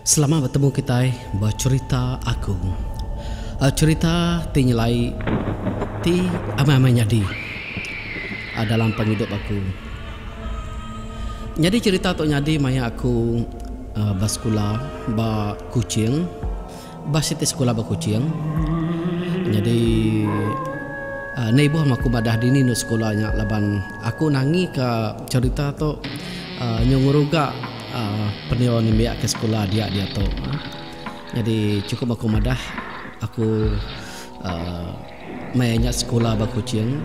Selamat betemu kitai ba cherita aku. Cherita ti nyelai ti amai-amai nyadi dalam pengidup aku. Nyadi cherita tu nyadi maya aku ba sekula ba Kuching. Ba siti sekula ba Kuching. Nyadi enda ibuh meh aku madah dini enda sekula nya laban aku nangi ka cherita tu nyau ngeruga pendiau nembiak ke sekula dia diatu. Nyadi chukup aku madah aku maya nya sekula ba Kuching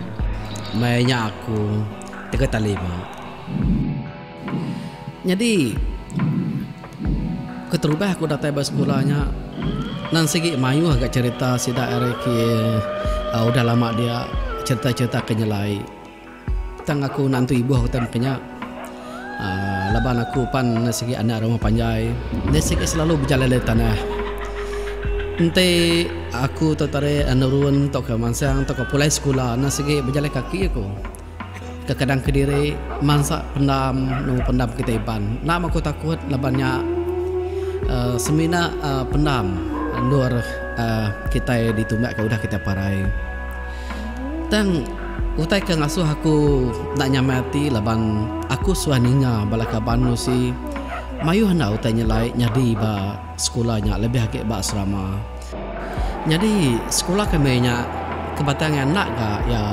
maya nya aku tiga lima. Nyadi keterubah aku datai ba sekula nya nang sigi mayuh ga cherita sida ari ke udah lama dia cherita cherita ke nyelai. Tang aku enda entu ibuh utai meka nya uhh laban aku pan sigi anak rumah panjai nya sigi selalu bejalai alai tanah. Enti aku tu tadi nurun tauka mansang tauka pulai sekula enda sigi bejalai kaki aku. Kekadang kediri mansa pendam nemu pendam kitai Iban. Enda meh aku takut laban nya uhh semina uhh pendam endur uhh kitai ditunga ke udah kitai parai. Tang utai ke ngasuh aku enda nyamai ati laban aku suah ninga bala kaban ngusi mayuh enda utai nyelai nyadi ba sekula nya lebih agi ba asrama. Nyadi sekula kami nya ke batang iya enda ga iya.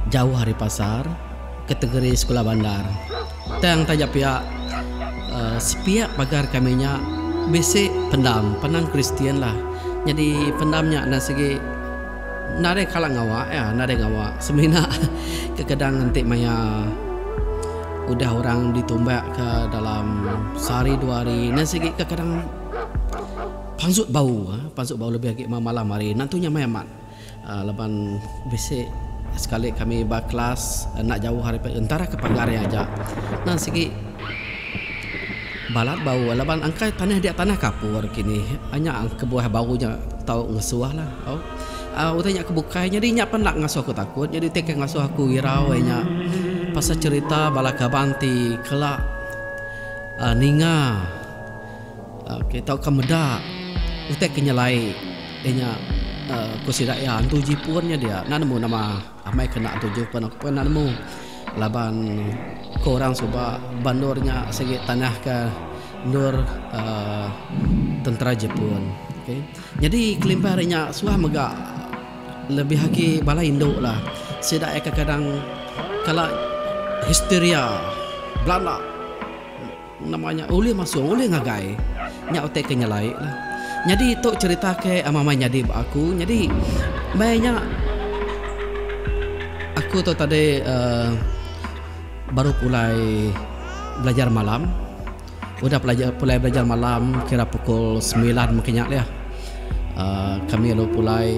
Jauh ari pasar, kategori sekula bandar. Tang taja pia uhh sepiak pagar kami nya bisi pendam, pendam Kristian lah. Nyadi pendam nya enda sigi nadai kala ngawa iya, nadai ngawa semina kekadang enti maya udah orang ditumbak ka dalam sehari dua hari enda sigi kekadang pansut bau, pansut bau lebih agi malam hari nentu nyamai amat. Laban bisi sekali kami ba kelas enda jauh ari entara ke pagar iya aja. Nang sigi balat bau laban angkai tanah dia tanah kapur kini. Nya kebuah bau nya tau ngesuh lah. Utai nya ke bukai nyadi nya pan enda ngasuh aku takut nyadi ti ke ngasuh aku irau iya nya pasal cherita bala kaban ti kela ninga tauka meda utai ke nyelai. Iya nya ku sida iya antu jipun nya dia enda nemu nama amai kena antu jipun aku pun enda nemu laban ku orang suba ba endur nya sigi tanah ke endur uhh tentera jipun. Okay nyadi kelimpah ari nya suah mega lebih agi bala indu lah sida iya kadang kala histeria belanda. Nama nya ulih masung ulih ngagai nya utai ke nyelai lah. Nyadi tu cherita ke amai nyadi ba aku nyadi meh nya aku tu tadi uhh baru pulai belajar malam udah pelajar pulai belajar malam kira pukul semilan mungkin nya leh uhh kami lalu pulai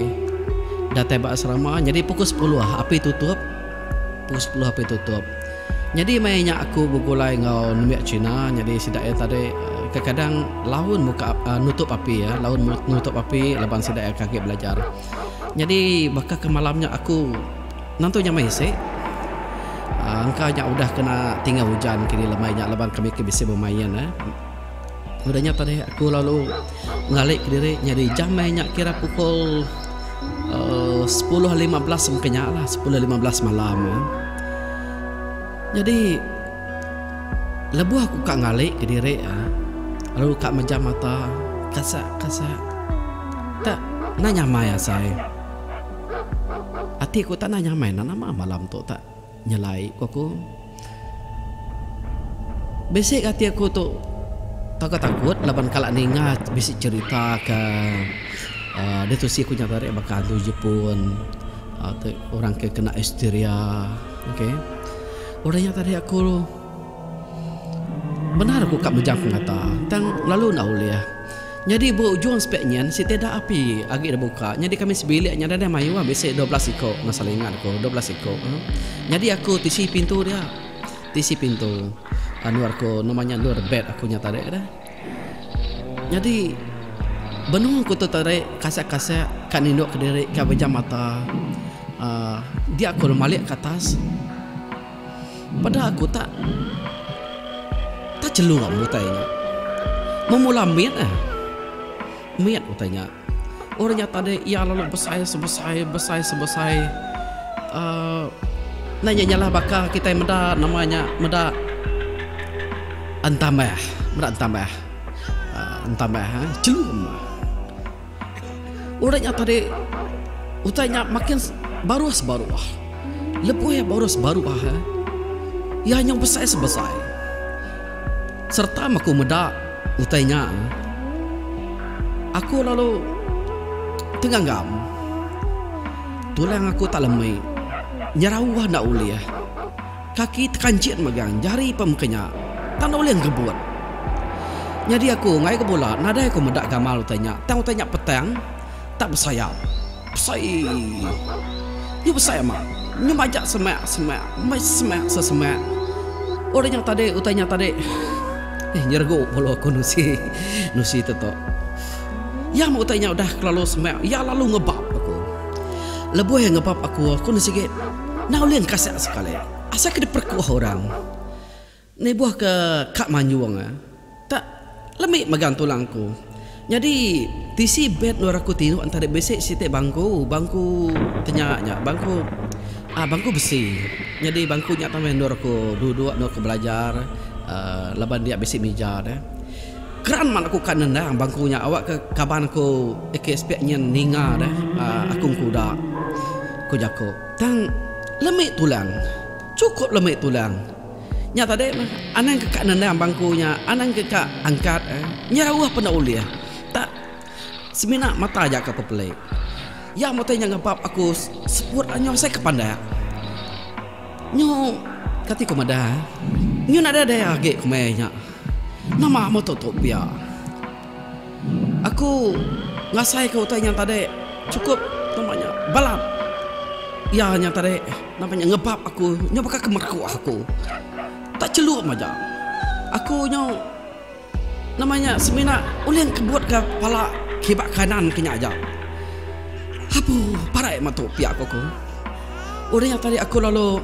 datai ba asrama nyadi pukul sepuluh api tutup pukul sepuluh api tutup. Nyadi maya nya aku begulai enggau nembiak China nyadi sida iya tadi kekadang laun muka nutup api laun nutup api laban sida iya ke agi belajar. Nyadi baka ke malam nya aku nentu nyamai isi uhh engka nya udah kena tinggal ujan kini lemai nya laban kami ke bisi bemain eh. Udah nya tadi aku lalu ngali kediri nyadi jam maya nya kira pukul uhh 10:15 mungkin nya lah 10:15 malam. Nyadi lebuh aku ka ngali kediri lalu ka mejam mata kasak kasak tak enda nyamai asai. Ati ku tak enda nyamai nama malam tu tak nyelai ku aku. Bisi ati aku tu takut takut laban kala ninga bisi cherita ke uhh ditusi ku nya tadi baka antu jepun uhh orang ke kena histeria okay. Udah nya tadi aku bendar aku ka mejam mata tang lalu enda ulih. Nyadi ba ujung spek nyin siti da api agi da buka nyadi kami sebilik nya nadai mayuh bisi 12 iko ngasal ingat aku 12 iko. Nyadi aku tisi pintu dia tisi pintu endur aku nama nya endur bed aku nya tadi deh. Nyadi benung aku tu tadi kasek kasek ka ninduk kediri ka bejam mata uhh dia aku malik ke atas peda aku tak tak chelum utai nya. Memula mit eh. Mit utai nya. Orang nya tadi iya lalu besai sebesai besai sebesai uhh enda nya nyalah baka kitai meda nama nya meda entambah meda entambah uhh entambah eh chelum. Orang nya tadi utai nya makin baruh sebaruh. Lebuh iya baruh sebaruh eh iya nyau besai sebesai. Sereta meh aku meda utai nya aku lalu tenganggam. Tulang aku tak lemi nyerauh enda ulih. Kaki tekanchit megang jari pun meka nya tang enda ulih ngebut. Nyadi aku enggai ke bula nadai aku meda gamal utai nya tang utai nya petang tak besayap. Besai. Nyu besai amat. Nyu majak semak semak meh semak sesemak. Orang nya tadi utai nya tadi eh nyeregu bulu aku nusi nusi tu tu. Iya meh utai nya udah kelalu semak iya lalu ngebap aku. Lebuh iya ngebap aku aku enda sigi enda ulih engkasak sekali. Asai ke diperekuh orang. Nibuh ke ka manjung tak lemi megang tulang aku. Nyadi tisi bed endur aku tinduk enta bisi siti bangku, bangku tenya nya bangku uhh bangku besi. Nyadi bangku nya tambah endur aku duduk endur aku belajar uhh laban dia bisi mija deh. Keran man aku ka nendang bangku nya awak ke kaban aku AKSP nyin ninga deh uhh aku engkuda ku jaku. Tang lemi tulang chukup lemi tulang. Nya tadi meh, anang ke ka nendang bangku nya, anang ke ka angkat eh. Nyerauh pun enda ulih. Tak semina mata aja ke pepeli. Ya meh utai nya ngebap aku seput nyu asai ke pandak. Nyu kati ku madah eh. Nyu nadai daya agi ku meh nya. Nama meh tu tu pia. Aku ngasai ke utai nya tadi chukup nama nya balat. Iya nya tadi nama nya ngebap aku nyau baka ke merekuh aku. Tak chelum aja. Aku nyau nama nya semina ulih engkebut ka pala kiba kanan ke nya aja. Apu parai meh tu pia ku aku. Udah nya tadi aku lalu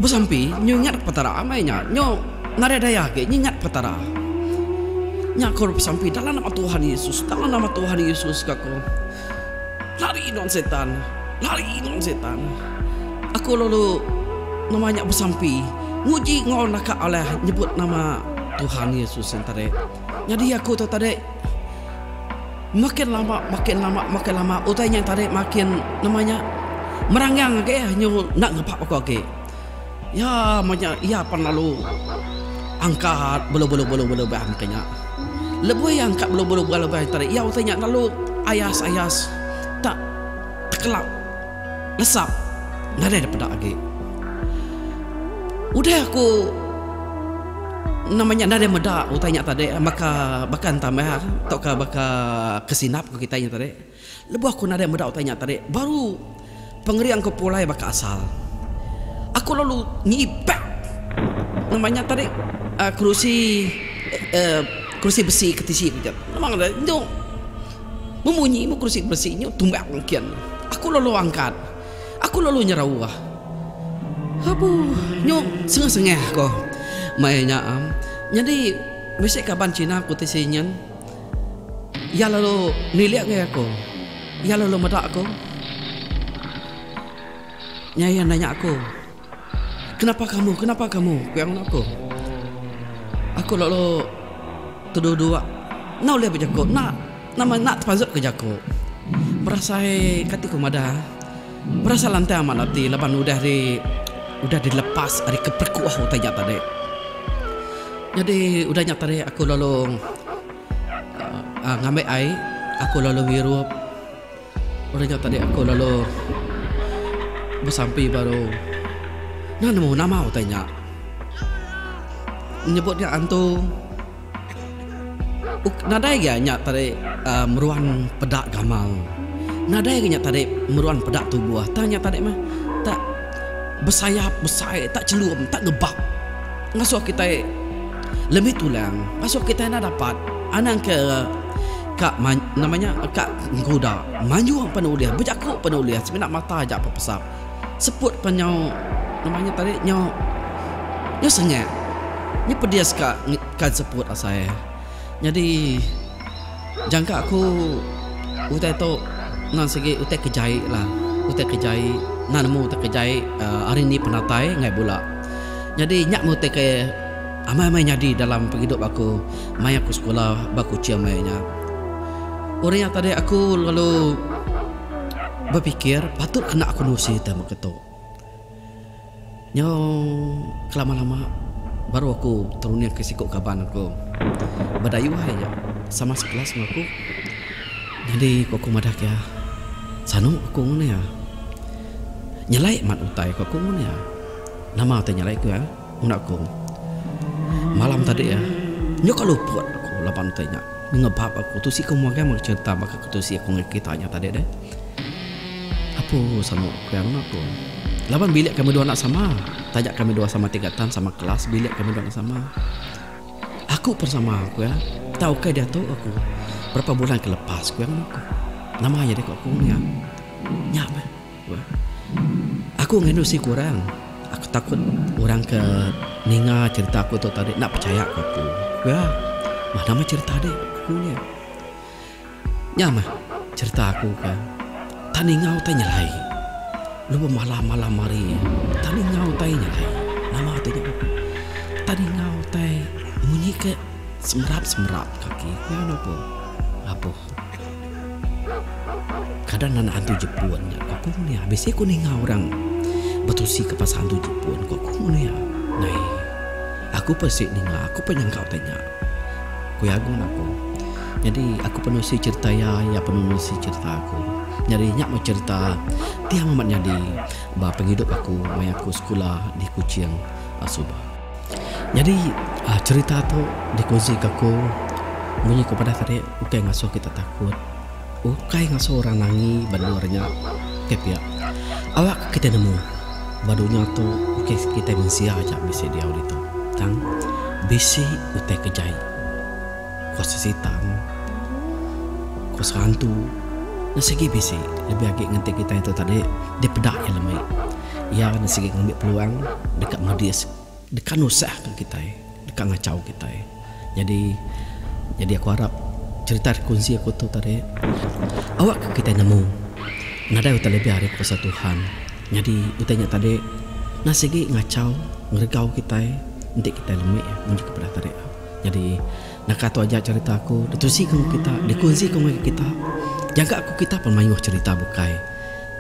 Besampi nyu ingat Petara amai nya nyu nadai daya agi nyu ingat Petara. Nya aku besampi dalam nama Tuhan Yesus dalam nama Tuhan Yesus ka ku. Lari nuan setan lari nuan setan. Aku lalu nama nya besampi nguji enggau naka alai nyebut nama Tuhan Yesus yen tadi. Nyadi aku tu tadi makin lama makin lama makin lama utai nya tadi makin nama nya meranggang agi ah nyu enda ngepa aku agi. Iya meh nya iya pan lalu angkat belu belu belu belu bah meka nya. Lebuh iya angkat belu belu belu bah tadi iya utai nya lalu ayas ayas tak tekelap lesap nadai da peda agi. Udah aku nama nya nadai meda utai nya tadi baka baka entambah tauka baka kesinap ku kitai nya tadi. Lebuh aku nadai meda utai nya tadi baru pengering aku pulai baka asal. Aku lalu nyipak nama nya tadi uhh kerusi uhh kerusi besi ke tisi ku nya. Memang ne endu memunyi meh kerusi besi nya tumbang kin. Aku lalu angkat. Aku lalu nyerauh. Abuh nyu sengah sengah ko maya nya. Nyadi bisi kaban cina ku ti sinyin iya lalu nilik ngagai aku. Iya lalu meda aku. Nya iya nanya aku, Kenapa kamu? Kenapa kamu? Ku iya ngena aku. Aku lalu teduduk enda ulih bejaku enda nama enda tepansut ke jaku. Berasai kati ku madah berasai lantang amat ati laban udah di udah dilepas ari ke perekuh utai nya tadi. Nyadi udah nya tadi aku lalu uhh ngambi ai aku lalu ngirup. Udah nya tadi aku lalu besampi baru enda nemu nama utai nya. Nyebut nya antu nadai ga nya tadi uhh meruan peda gamal. Nadai ga nya tadi meruan peda tubuh tang nya tadi meh tak besayap besai tak chelum tak ngebap ngasuh kitai lemi tulang ngasuh kitai enda dapat anang ke Ka nama nya ka engkuda mayuh pan ulih bejaku pan ulih semina mata aja pepesap seput pan nyau nama nya tadi nyau nyau sengak nya pedis ka ka seput asai. Nyadi jangka aku utai tu endang sigi utai ke jai lah. Utai ke jai enda nemu utai ke jai uhh ari ni penatai enggai bula. Nyadi nya meh utai ke amai amai nyadi dalam pengidup aku maya aku sekula ba Kuching maya nya. Orang nya tadi aku lalu bepikir patut kena aku nusi utai meh ke tu. Nyau kelama-lama baru aku teruning ke siku kaban aku bedayuh ai nya sama sekelas enggau aku. Nyadi ku aku madah ke iya sanu aku ngun iya. Nyelai amat utai ku aku ngun iya. Nama utai nyelai ku iya nguna aku. Malam tadi iya nyau ka luput aku laban utai nya ngebap aku tusi ku magang mega cherita baka ku tusi aku ngagai kita nya tadi deh. Apu sanu ku iya nguna aku. Laban bilik kami dua enda sama. Taja kami dua sama tingkatan sama kelas bilik kami dua enda sama. Aku pun sama ku iya. Tang ukai diatu aku. Berapa bulan ke lepas ku iya nganu aku. Nama iya deka aku nya. Nya meh ku iya. Aku ngendu siku orang. Aku takut orang ke ninga cherita aku tu tadi enda pechaya ku aku. Ku iya. Bah nama cherita deh ku nya. Nya meh cherita aku ke tak ninga utai nyelai lebuh malam malam hari tak ninga utai nyelai nama ti nya tak ninga utai munyi ke semerap semerap kaki ku iya anu apuh kadang anak antu jepun nya ku aku meh bisi ku ninga orang betusi ke pasal antu jepun ku aku meh nai aku pun sik ninga aku pun nyangka utai nya. Ku iya agun aku. Nyadi aku penusi cherita iya, iya penusi cherita aku. Nyadi nya meh cherita ti amat nyadi ba pengidup aku maya aku sekula di Kuching suba. Nyadi aaa cherita tu dikunsika aku munyi ku padah tadi ukai ngasuh kita takut, ukai ngasuh orang nangi ba endur nya ke pia. Awak ke kitai nemu ba dunya tu ukai kitai mensia aja bisi diau ditu tang bisi utai ke jai kuasa sitan, kuasa hantu nya sigi bisi lebih agi ngenti kitai tu tadi dipeda iya lemi. Iya nya sigi ngambi peluang deka medis deka nusahka kitai deka ngachau kitai. Nyadi nyadi aku arap cherita dikunsi aku tu tadi awak ke kitai nemu nadai utai lebih ari kuasa Tuhan. Nyadi utai nya tadi enda sigi ngachau ngeregau kitai enti kitai lemi munyi ke peda tadi. Nyadi naka tu aja cherita aku ditusi ke kita dikunsi ke ngagai kita. Jaga ku kita pun mayuh cherita bukai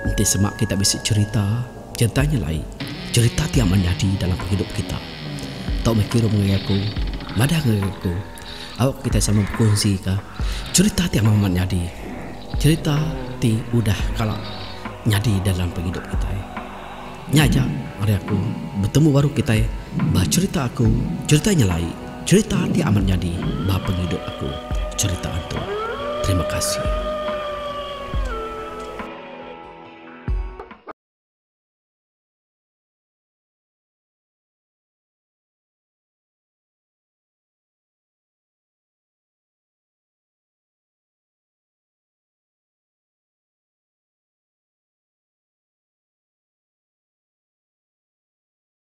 enti sema kita bisi cherita cherita nya lai cherita ti amat nyadi dalam pengidup kita. Tau meh kirum ngagai aku, madah ngagai aku. Awak kitai sama bekunsika cherita ti amat-amat nyadi, cherita ti udah kala nyadi dalam pengidup kitai. Nya aja ari aku, betemu baru kitai ba cherita aku, cherita nyelai, cherita ti amat nyadi ba pengidup aku, cherita antu. Terima kasih.